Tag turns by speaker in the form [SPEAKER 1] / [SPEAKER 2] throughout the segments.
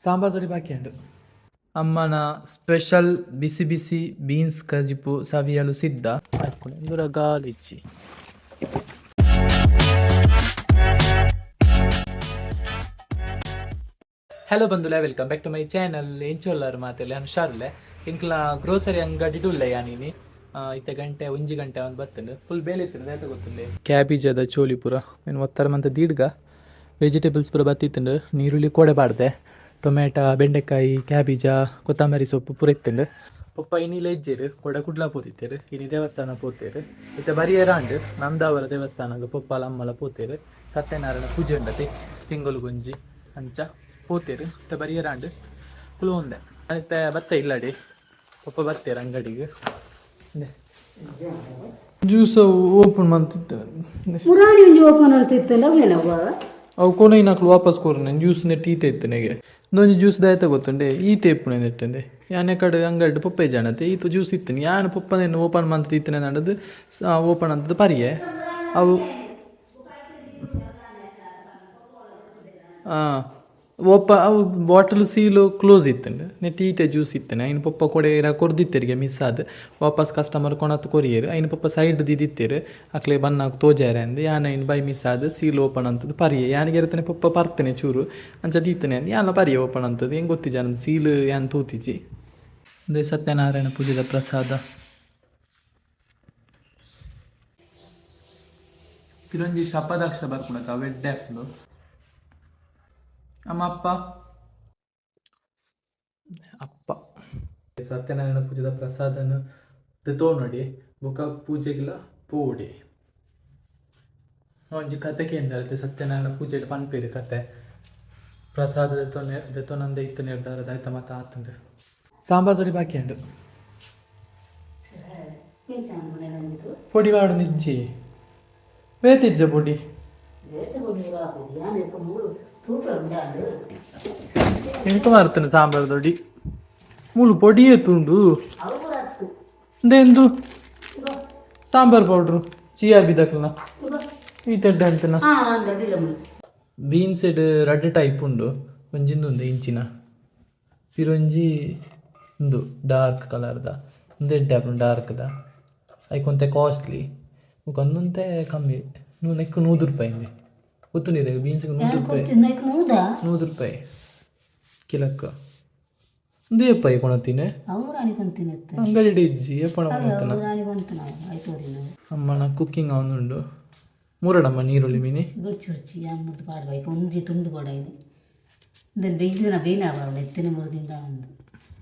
[SPEAKER 1] ಸಾಂಬಾರ್ ತೋರಿ ಬಾಕಿ ಉಂಡು. ಅಮ್ಮನ ಸ್ಪೆಷಲ್ ಬಿಸಿ ಬಿಸಿ ಬೀನ್ಸ್ ಕಜಿಪು ಸವಿಯಲು ಸಿದ್ಧ. ಇಂದುರ ಗಾಲಿಚ್ಚಿ. ಹಲೋ ಬಂಧುಲೆ, welcome back to my channel. ಎಂಚೊಲ್ಲಾರು ಮಾತೆಲ್ಲ? ಹುಷಾರುಲೆ. ಎಂಕ್ಲ ಗ್ರೋಸರಿ ಅಂಗಡಿ ಉಲ್ಲೆ ಯಾನಿನಿ. ಇತ್ತೆ ಗಂಟೆ 1 ಗಂಟೆ ಒಂದು ಬತ್ತುಂಡು. ಫುಲ್ ಬೇಲೆ ಇತ್ತು, ದಾತ ಗೊತ್ತುಂಡೆ. ಕ್ಯಾಬೇಜದ ಚೋಲಿ ಪೂರ ಏನು ಒತ್ತರ ಮಂತ ದೀಡ್ಗ. ವೆಜಿಟೇಬಲ್ಸ್ ಪೂರ ಬತ್ತಿತ್ತುಂಡು. ನೀರುಳ್ಳಿ ಕೋಡೆ ಬಾಡ್ದೆ, ಟೊಮೆಟೊ, ಬೆಂಡೆಕಾಯಿ, ಕ್ಯಾಬೇಜ, ಕೊತ್ತಂಬರಿ ಸೊಪ್ಪು ಪೂರ ಇತ್ತುಂಡು. ಪೊಪ್ಪ ಇನಿಲ ಇಜ್ಜೆರು, ಕೊಡ ಕುಡ್ಲ ಪೋತಿತ್ತೇರು. ಇನಿ ದೇವಸ್ಥಾನ ಪೋತೇರು. ಇತ್ತೆ ಬರಿಯರಾಂಡ್. ನಂದಾವರ ದೇವಸ್ಥಾನಗ್ ಪೊಪ್ಪಲ ಅಮ್ಮಲ ಪೋತೇರು. ಸತ್ಯನಾರಾಯಣ ಪೂಜೆ ಉಂಡತೆ ತಿಂಗೊಲುಗೊಂಜಿ, ಅಂಚ ಪೋತೇರು. ಇತ್ತೆ ಬರಿಯರಾಂಡ್, ಕುಲುವಂದೆ. ಇತ್ತೆ ಬತ್ತ ಇಲ್ಲಡಿ ಪೊಪ್ಪ ಬತ್ತೇರು ಅಂಗಡಿಗೆ. Juice open ಮಂತಿತ್ತು.
[SPEAKER 2] ಮುರಾಣಿ ಒಂಜಿ ಓಪನ್ ಅಂತ ಇತ್ತಲ್ಲ, ಅವೇನವ್ವ?
[SPEAKER 1] ಅವು ಕೊನೈನಕ್ಲು ವಾಪಸ್ ಕೊರ್ನೆ. ಜ್ಯೂಸ್ ನೆಟ್ ಈತೆ ಇತ್ತನೆಗೆ. ಒಂದೊಂಜಿ ಜ್ಯೂಸ್ ದಾಯ್ತ ಗೊತ್ತುಂಡೆ, ಈತೆ ಇಪ್ಪುನೆ ನೆಟ್ಟಂದೆ. ಯಾನೆ ಕಡೆ ಅಂಗಡಿ ಪೊಪ್ಪೆ ಜಾಣತೆ ಈತ ಜ್ಯೂಸ್ ಇತ್ತನೆ. ಯಾನ್ ಪೊಪ್ಪನೇನು ಓಪನ್ ಮಂತ್ ಇತ್ತನೆ ನಡದು ಓಪನ್ ಅಂತದ್ದು ಪರಿಯೆ ಅವು. ಓಪ ಅವು ಬಾಟಲ್ ಸೀಲು ಕ್ಲೋಸ್ ಇತ್ತಂಡು. ನೆಟ್ ಈತೆ ಜ್ಯೂಸ್ ಇತ್ತನೆ. ಐನ್ ಪೊಪ್ಪ ಕೊಡೆ ಇರ ಕೊರ್ದಿತ್ತೆರಿಗೆ ಮಿಸ್ ಆದ್ ವಾಪಸ್ ಕಸ್ಟಮರ್ ಕೊಣತ್ ಕೊರಿಯೇರು. ಐನ್ ಪೊಪ್ಪ ಸೈಡ್ ದಿದಿತ್ತೇರು, ಅಕ್ಲೆ ಬನ್ನಾಗ ತೋಜಾರೆ ಅಂದ್. ಯಾನ್ ಐನ್ ಬೈ ಮಿಸ್ ಆದ್ ಸೀಲ್ ಓಪನ್ ಅಂತದ್ದು ಪರಿಯೆ. ಯಾನಿಗೆ ಇರ್ತನೆ ಪೊಪ್ಪ ಪರ್ತನೆ ಚೂರು ಅಂಚ ದೀತನೆ ಅಂದ್. ಯಾನ ಪರಿಯೆ ಓಪನ್ ಅಂತದ್ದು ಹೆಂಗೆ ಗೊತ್ತಿಜ. ಸೀಲ್ ಯಾನ್ ತೂತಿಜಿ. ಅಂದ್ರೆ ಸತ್ಯನಾರಾಯಣ ಪೂಜೆದ ಪ್ರಸಾದ. ಪಿರೊಂಜಿ ಶಪದಾಕ್ಷ ಬರ್ಪುಣಕ ಅವೆಡ್ಡೆ ಹಾಕ್ಲು. ಅಮ್ಮ, ಅಪ್ಪ, ಅಪ್ಪ ಸತ್ಯನಾರಾಯಣ ಪೂಜೆದ ಪ್ರಸಾದನ ನೋಡಿ. ಬೊಕ ಪೂಜೆಗ್ಲ ಪೋಡೆ. ಒಂಜಿ ಕತೆ ಕೇಂದ್ರ, ಸತ್ಯನಾರಾಯಣ ಪೂಜೆಡ್ ಪನ್ಪೇರು ಕತೆ. ಪ್ರಸಾದ ದೆತ್ತೊನೆ ದೆತ್ತೊನಂದೆ ಇತ್ತು ನಿರ್ಧಾರ ಆಯ್ತ ಮತ್ತ ಆತುಂಡು. ಸಾಂಬಾರ್ ತೋರಿ ಬಾಕಿ ಉಂಡು. ಪೊಡಿ ಮಾಡು ನಿಜ್ಜಿ ಬೇತಿಜ್ಜ ಪೊಡಿ. ಎಂತ ಮಾಡ್ತಾನೆ ಸಾಂಬಾರ್ ದೊಡಿ? ಮೂಲು ಪೊಡಿಯೇ ತುಂಡು ಎಂದು ಸಾಂಬಾರ್ ಪೌಡ್ರು ಚಿ ಆರ್ ಬಿ ದಕ್ಲನ ಈ ತೆಡ್ಡ ಅಂತನ. ಬೀನ್ಸ್ ರಡ್ಡ್ ಟೈಪ್ ಉಂಡು. ಒಂಜಿಂದು ಉಂದು ಇಂಚಿನ ಪಿರೊಂಜಿ ಉಂದು ಡಾರ್ಕ್ ಕಲರ್ದ. ಉಂದು ಎಡ್ಡೆ ಆಪುಂಡು ಡಾರ್ಕ್ದ. ಐಕ್ ಒಂತೆ ಕಾಸ್ಟ್ಲಿ, ಬೊಕ ಉಂದೊಂತೆ ಕಮ್ಮಿ. ನೆಕ್ಕ್ 100 ರೂಪಾಯಿ ಇಂದೆ. ಗೊತ್ತುಂಡಿರೆ ಬೀನ್ಸ್ಗೆ 100 ರೂಪಾಯಿ. 100 ರೂಪಾಯಿ ಕಿಲಕ್ಕ. ಉಂದು ಏಪಾಯಿ ಕೊಣತಿನಿ? ಅಂಗಡಿ ಇಜ್ಜಿ, ಏಪಣ ಕೊಣತನ? ಅಮ್ಮನ ಕುಕ್ಕಿಂಗ್ ಅವನುಂಡು. ಮೂರಡಮ್ಮ ನೀರುಳ್ಳಿ ಮೀನಿ.
[SPEAKER 2] ಗುಡ್ಚಿ ಯಾನ್ ಮುರ್ದು ಪಾಡ್ಬಾಯ್ಕ ಒಂಜಿ ತುಂಡು ಕೊಡೈನಿ. ಇಂದೆನ್ ಬೆಯ್ದಿನ ಬೇನೆ ಆವರಣ ಎತ್ತಿನ ಮುರಿದಿಂದ ಒಂದು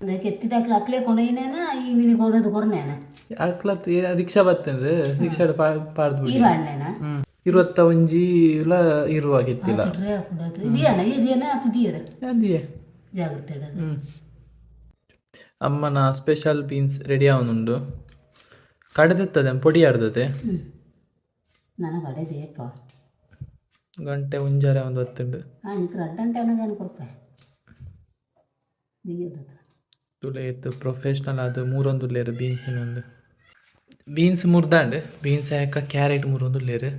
[SPEAKER 2] ಅದಕ್ಕೆ ಎತ್ತಿದಾಕ್ಲ ಅಕ್ಲೆ ಕೊಡೈನೇನ, ಈ ಮೀನಿ ಕೊಡೋದು ಕೊರ್ನೇನ.
[SPEAKER 1] ಅಕ್ಲತ್ ರಿಕ್ಷಾ ಬತ್ತೇನ್ರಿ, ರಿಕ್ಷಾಡ್ ಪಾಡ್ದು
[SPEAKER 2] ಈ
[SPEAKER 1] ಬಿಡಿ.
[SPEAKER 2] ಬಾಡ್ನೇನ.
[SPEAKER 1] ಇರುವತ್ತ ಒಂಜಿ ಲ ಇರುವಾಗ ಎತ್ತಿಲ್ಲ.
[SPEAKER 2] ಇದೆಯನ ಇದೆಯನ ಹಾಕಿದೀರ?
[SPEAKER 1] ಅದಿಯೇ.
[SPEAKER 2] ಜಾಗ್ರತೆ ಇಡೋದು.
[SPEAKER 1] ಅಮ್ಮನ ಸ್ಪೆಷಲ್ ಬೀನ್ಸ್ ರೆಡಿ ಆವನುಂಡು. ಕಡೆದಿರ್ತದೆ ಪೊಡಿ ಆಡ್ದತೆ.
[SPEAKER 2] ನನ್ನ ಕಡೆ ಜೇಪ.
[SPEAKER 1] ಗಂಟೆ ಒಂಜಾರೆ ಒಂದು ಹೊತ್ತುಂಡು.
[SPEAKER 2] ಹಾಂ, ಇಂಕ್ ರಡ್ಡು ಗಂಟೆ ಅನ್ನೋದೇನು ಕೊರ್ಪೆ.
[SPEAKER 1] ತುಲೆ ಇತ್ತು ಪ್ರೊಫೆಷ್ನಲ್ ಅದು ಮೂರೊಂದುಲ್ಲೇರು. ಬೀನ್ಸ್ ಒಂದು ಬೀನ್ಸ್ ಮುರ್ದಾಂಡ್. ಬೀನ್ಸ್ ಹಾಕ ಕ್ಯಾರೆಟ್ ಮೂರೊಂದುಲ್ಲೇರು.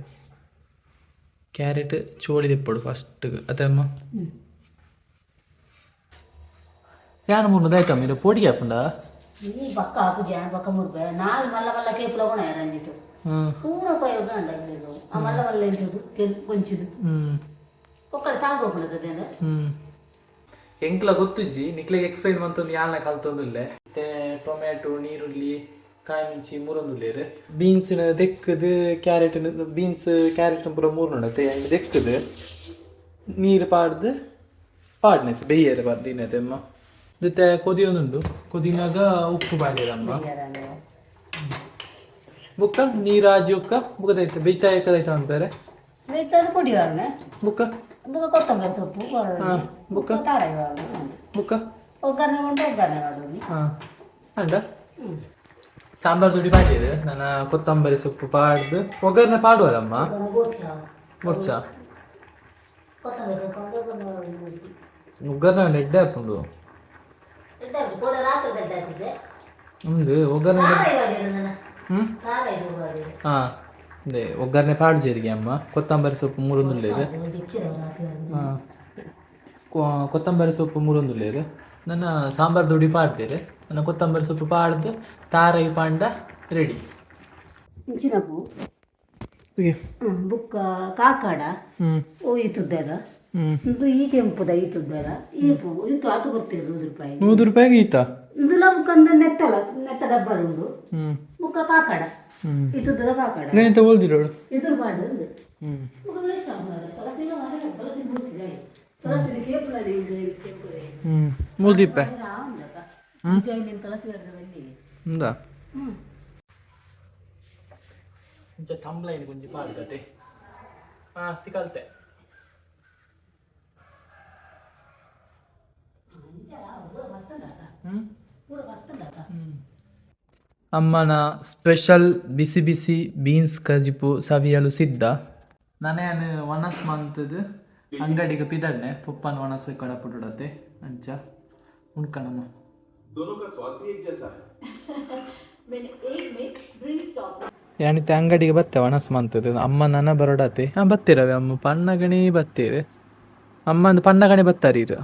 [SPEAKER 1] ಕ್ಯಾರೆಟ್ ಚೋಳಿ ದೆಪ್ಪಡು ಫಸ್ಟ್ ಅತ್ತಮ್ಮ.
[SPEAKER 2] ಹ್ಞೂ.
[SPEAKER 1] ಯಾನ್ ಮೂರ್ನದ ಆಯ್ತಮ್ಮ? ಇದು ಪೊಡಿ ಹಾಪುಂಡ.
[SPEAKER 2] ಈ ಪಕ್ಕ ಹಾಕುಜಿ ಪಕ್ಕ ಮುರ್ಬೆ ನಾಲ್ ಮಲ್ಲ ಮಲ್ಲ ಕೇಪುಲ ಕೊಣ ರಂಜಿತು. ಪೂರ ಉಪಯೋಗ ಉಂಡು. ಆ ಮಲ್ಲ ಮಲ್ಲ ಎಂಚುದು ಕೆಲ್ ಕೊಂಚಿದು. ಒಕ್ಕಡೆ ತಾಳ್ದು ಹೋಗ್ಬಿಡೋದು.
[SPEAKER 1] ಎಂಕ್ಲ ಗೊತ್ತಿಜ್ಜಿ, ನಿಕ್ಲೆಗ್ ಎಕ್ಸ್ಪ್ಲೈನ್ ಮಂತೊಂದು ಯಾನ್ಲ ಕಲ್ತೊಂದುಲ್ಲೆ. ಮತ್ತೆ ಟೊಮ್ಯಾಟೊ, ನೀರುಳ್ಳಿ, ಕಾಯಿ ಮುಂಚಿ ಮೂರೊಂದುಲ್ಲೇರು. ಬೀನ್ಸ್ ದೆಕ್ಕದು, ಕ್ಯಾರೆಟ್, ಬೀನ್ಸ್, ಕ್ಯಾರೆಟ್ ಪೂರ ಮೂರು ನೋಡತ್ತೆ. ಐನ್ ದೆಕ್ಕದು ನೀರು ಪಾಡ್ದು ಪಾಡ್ನೆ ಬೆಯ್ಯರೆ ದಿನತೆ ಅಮ್ಮ. ಜೊತೆ ಕೊದಿಯೊಂದುಂಡು. ಕೊದಿನಾಗ ಉಪ್ಪು ಪಾಡ್ಯರಮ್ಮ. ಬುಕ್ಕ ನೀರು ಆಜಿ ಉಕ್ಕ ಬುಕ್ಕದೈತೆ ಬೇಯ್ತಾ ಕದೈತೆ ಅನ್ಪೇರೆ.
[SPEAKER 2] ಬೇಯ್ತಾದ ಪೊಡಿ ವಾರನೆ.
[SPEAKER 1] ಬುಕ್ಕ
[SPEAKER 2] ಬುಕ್ಕ ಕೊತ್ತಂಬರಿ ಸೊಪ್ಪು.
[SPEAKER 1] ಬುಕ್ಕ
[SPEAKER 2] ತಾರಾಯಿ ವಾರನೆ.
[SPEAKER 1] ಬುಕ್ಕ
[SPEAKER 2] ಒಗ್ಗರಣೆ ಉಂಟು, ಒಗ್ಗರಣೆ ಮಾಡೋದು.
[SPEAKER 1] ಹಾಂ, ಅಂಡ ಸಾಂಬಾರ್ ದುಡಿ ಬಾಜಿದೆ. ನನ್ನ ಕೊತ್ತಂಬರಿ ಸೊಪ್ಪು ಪಾಡ್ದು ಒಗ್ಗರಣೆ ಪಾಡುವಲ್ಲಮ್ಮ. ಬೊರ್ಚ.
[SPEAKER 2] ಕೊತ್ತಂಬರಿ ಸೊಪ್ಪು ಒಗ್ಗರಣೆ ಮಾಡೋದು.
[SPEAKER 1] ಒಗ್ಗರಣೆ ಎಡ್ಡೆ ಹಾಕೊಂಡು.
[SPEAKER 2] ಕೋಡೆ ರಾತ್ರಿ ಎಡ್ಡೆ ಆತಿಜೆ.
[SPEAKER 1] ಉಂದು ಒಗ್ಗರಣೆ.
[SPEAKER 2] ತಾರಾಯಿ ವಾಡಿರ ನನ್ನ. ತಾರಾಯಿ ವಾಡಿರ.
[SPEAKER 1] ಹಾಂ, ಅದೇ ಒಗ್ಗರಣೆ ಪಾಡು ಜೀರಿಗೆ ಅಮ್ಮ. ಕೊತ್ತಂಬರಿ ಸೊಪ್ಪು ಮೂರೊಂದುಲ್ಲೇದು. ಹಾಂ. ಕೊತ್ತಂಬರಿ ಸೊಪ್ಪು ಮೂರೊಂದುಲ್ಲೇರು ನನ್ನ ಸಾಂಬಾರು ದುಡಿ ಪಾಡ್ತೇರೆ. ನನ್ನ ಕೊತ್ತಂಬರಿ ಸೊಪ್ಪು ಪಾಡ್ದು ತಾರೈ ಪಾಂಡ ರೆಡಿ.
[SPEAKER 2] ಇಂಚಿನ ಪೂ ಬುಕ್ಕ ಕಾಕಾಡ. ಓ, ಈತುದ್ದೆದ ಇಂದು ಈ ಕೆಂಪುದ ಈತುದ್ದೆದ ಈ ಪೂ ಇಂತು ಆತು ಗೊತ್ತಿಲ್ಲ, 100 ರೂಪಾಯಿ.
[SPEAKER 1] 100 ರೂಪಾಯಿಗೆ ಈತ?
[SPEAKER 2] ಇಂದುಲ ಬುಕ್ಕ ಅಂದ್ರೆ ನೆತ್ತಲ, ನೆತ್ತ ಡಬ್ಬಲ್ ಉಂಡು. ಬುಕ್ಕ ಕಾಕಡ, ಈತುದ್ದದ ಕಾಕಡ.
[SPEAKER 1] ನೆನೆತ ಓಲ್ದಿರೋಳು.
[SPEAKER 2] ಇದ್ರ ಪಾಡು ಬುಕ್ಕ ವೇಸ್ಟ್ ಆಗ್ತದೆ. ತುಳಸಿ ಮಾತ್ರ, ತುಳಸಿ ಮುಚ್ಚಿದೆ, ತುಳಸಿ ಕೇಪುಲ ಕೆಂಪು.
[SPEAKER 1] ಮೂಲ್ದೀಪ.
[SPEAKER 2] ತುಳಸಿ ಬಲ್ಲಿ.
[SPEAKER 1] ఉందా? ಇಂಚ ತಂಬ್ಲೈನ್ ಗುಂಜಿ ಪಾಡ್ದತೆ. ಹಾ, ತಿಕಲ್ತೆ. ಅಮ್ಮನ ಸ್ಪೆಷಲ್ ಬಿಸಿ ಬಿಸಿ ಬೀನ್ಸ್ ಕಜಿಪು ಸವಿಯಲು ಸಿದ್ಧ. ನಾನೇ ಒಣಸ್ ಮಂತದ್ದು ಅಂಗಡಿಗೆ ಪಿದಡ್ನೆ ಪುಪ್ಪನ ಒಣಸು ಕಡಪುಡತೆ ಅಂಚ ಉಣ್ಕನಮ್ಮ. ಯಾನಿತ್ತೆ ಅಂಗಡಿಗೆ ಬತ್ತೆ ಒಣಸ್ ಮಂತದ್ದು. ಅಮ್ಮ ನನ ಬರೋಡತೆ. ಹಾಂ, ಬತ್ತೀರವೆ ಅಮ್ಮ? ಪನ್ನಗಣಿ ಬತ್ತೀರಿ. ಅಮ್ಮ ಒಂದು ಪನ್ನಗಣಿ ಬತ್ತಾರಿ. ಇದು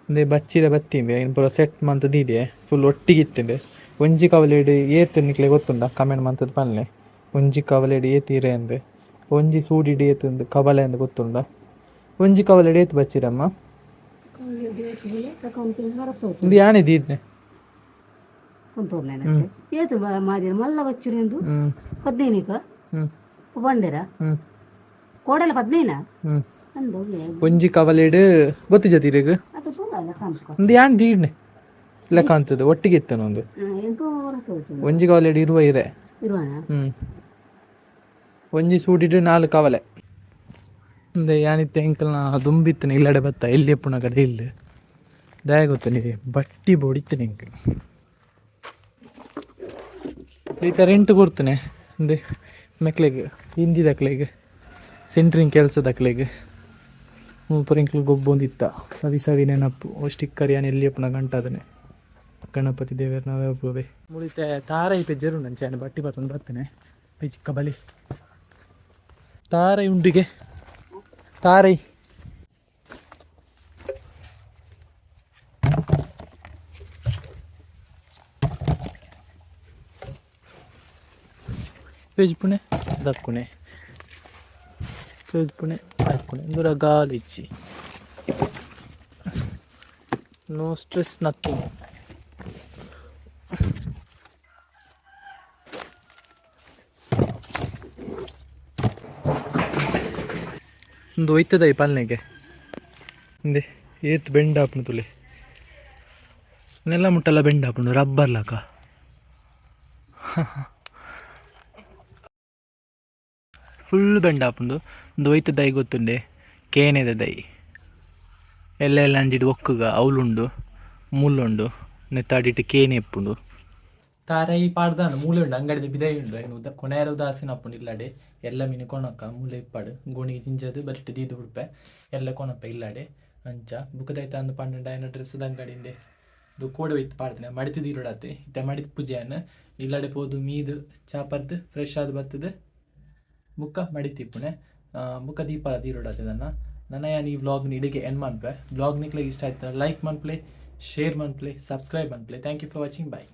[SPEAKER 1] ಅಂದೆ ಬಚ್ಚಿರ ಬತ್ತೀಂಬೆ. ಇನ್ ಪೂರ ಸೆಟ್ ಮಂತ್ ದೀಡೆ ಫುಲ್ ಒಟ್ಟಿಗೆ ಇತ್ತಿಂಡೆ. ಒಂಜಿ ಕವಲೇಡು ಏತ್ ನಿಕ್ಲೆ ಗೊತ್ತುಂಡ? ಕಮೆಂಟ್ ಮಂತದ ಪನ್ಲೆ. ಒಂಜಿ ಕವಲೇಡು ಏತ್ ಇರೆ ಅಂದೆ, ಒಂಜಿ ಸೂಡಿಡು ಏತ್ ಅಂದ್ ಕವಲೆ ಅಂದ್ ಗೊತ್ತುಂಡ? ಒಂಜಿ ಕವಲೇಡು ಏತ್ ಬಚ್ಚಿರಮ್ಮ? ಇಂದು ಯಾನೆ ದೀಡ್ನೆ.
[SPEAKER 2] ಏತು ಮಾದಿರ ಮಲ್ಲ ಬಚ್ಚಿರಿಂದು. 15ಕ್ಕ. ಬಂಡೆರ. ಕೋಡಲ 15 ಅಂದು.
[SPEAKER 1] ಒಂಜಿ ಕವಲೇಡು ಗೊತ್ತಿಜ ತೀರೆಗ್?
[SPEAKER 2] ಅದು ತೂಲ ಕಾಣ್ಕೊ.
[SPEAKER 1] ಇಂದು ಯಾನ್ ದೀಡ್ನೆ ಲೆಕ್ಕ ಅಂತದ್ದು ಒಟ್ಟಿಗೆ ಇತ್ತನ ಒಂದು.
[SPEAKER 2] ಎಂಕೂ ತೋರಿಸಿ.
[SPEAKER 1] ಒಂಜಿ ಕವಲೇಡು ಇರುವ ಇರೆ.
[SPEAKER 2] ಇರುವಣ.
[SPEAKER 1] ಒಂಜಿ ಸೂಟಿಡು ನಾಲ್ಕು ಕವಲೆ. ಇಂದೆ ಯಾನಿತ್ತೆ ಎಂಕಲ್ನ ದುಂಬಿತ್ತನೆ ಇಲ್ಲಡೆ ಬತ್ತ ಎಲ್ಲಿ ಎಪ್ಪುನ ಕಡೆ ಇಲ್ಲ. ದಾಯ ಗೊತ್ತನಿ ಬಟ್ಟಿ ಬೋಡಿತ್ತನೆ ಎಂಕ್. ಈತ ರೆಂಟ್ ಕೊಡ್ತಾನೆ ಅಂದೆ ಮೆಕ್ಲೆಗ್, ಹಿಂದಿದಕ್ಲೆಗ್, ಸೆಂಟ್ರಿಂಗ್ ಕೆಲಸದಕ್ಲೆಗ್. ಮೂಪರ್ ಎಂಕ್ಲು ಗೊಬ್ಬೊಂದಿತ್ತ. ಸವಿ ಸವಿ ನೆನಪು. ಸ್ಟಿಕ್ಕರ್ ಯಾನ್ ಎಲ್ಲಿ ಎಪ್ಪುನ ಗಂಟಾದನೆ ಗಣಪತಿ ದೇವರ ನಾವೇ ಒಪ್ಪುವೆ. ಮುಳಿತೆ ತಾರೈ ಪೆಜ್ಜರು ನಂಚೆ ಬಟ್ಟಿ ಬತ್ತೊಂದು ಬರ್ತೇನೆ. ಚಿಕ್ಕ ಬಲಿ ತಾರೈ ಉಂಡಿಗೆ ತಾರೈ. ಪೇಜ್ ಪುಣೆ ದಕ್ಕುಣೆ, ಪೇಜ್ ಪುಣೆ ದಕ್ಕುಣೆ ಇಂದುರ ಗಾಲಿ ಇಚ್ಚಿ. No stress, nothing. ಒಂದು ಒಯ್ತದ ಈ ಪಾಲನೆಗೆ. ಇಂದೆ ಏತ್ ಬೆಂಡ್ ಆಪುಂಡು ತುಲೆ. ನೆಲ ಮುಟ್ಟಲ್ಲ ಬೆಂಡ್ ಆಪುಂಡು ರಬ್ಬರ್ ಲಾಕ. ಫುಲ್ ಬೆಂಡ್ ಆಪುಂಡು. ಒಂದು ಒಯ್ತ ದೈ ಗೊತ್ತುಂಡೆ? ಕೇನೆದ ದೈ. ಎಲ್ಲ ಎಲ್ಲ ಅಂಜಿಡ್ ಒಕ್ಕುಗ ಅವಲುಂಡು, ಮುಳ್ಳುಂಡು. ನೆತ್ತಾಡಿಟ್ಟು ಕೇನೆ ಇಪ್ಪುಂಡು. ತಾರೈ ಪಾಡ್ದಾನ ಮೂಲೆ ಉಂಡು, ಅಂಗಡಿದ ಬಿದೈ ಉಂಡು. ಐನು ಉದ ಕೊನೆಯರ ಉದಾಸೀನ ಆಪುಂಡು. ಇಲ್ಲಾಡೆ ಎಲ್ಲ ಮೀನು ಕೊಣಕ್ಕ ಮೂಲೆ ಇಪ್ಪಾಡು ಗೋಣಿಗೆ ಜಿಂಜದು ಬರಿಟ್ಟು ದೀದು ಉಡ್ಪೆ ಎಲ್ಲ ಕೊನಪ್ಪ ಇಲ್ಲಾಡೆ ಅಂಚ. ಬುಕ್ಕದೈತ ಅಂದು ಪನ್ನೊಂಡು ಆಯ್ನ ಡ್ರೆಸ್ದ ಅಂಗಡಿಂದೆ ಇದು ಕೋಡೆ ಒಯ್ತು ಪಾಡ್ದನೆ ಮಡಿತು ದೀರೋಡಾತೆ. ಇತ್ತೆ ಮಡಿತು ಪೂಜೆಯನ್ನು ಇಲ್ಲಾಡೆ ಪೋದು ಮೀದು ಚಾಪರ್ದು ಫ್ರೆಶ್ ಆದ್ ಬತ್ತದು ಬುಕ್ಕ ಮಡಿತಿಪ್ಪುನೆ ಬುಕ್ಕ ದೀಪಾಲ ದೀರೋಡಾತೆ. ನನ್ನ ನನ್ನ ಯಾನ್ ಈ ವ್ಲಾಗ್ನ ಇಡಿಗೆ ಎಂಡ್ ಮನ್ಪೆ. ವ್ಲಾಗ್ ನಿಕ್ಲೆಗ್ ಇಷ್ಟ ಆಯ್ತು ಲೈಕ್ ಮನ್ಪ್ಲೆ, ಶೇರ್ ಮನ್ಪ್ಲೆ, ಸಬ್ಸ್ಕ್ರೈಬ್ ಮನ್ಪ್ಲೆ. Thank you for watching. Bye.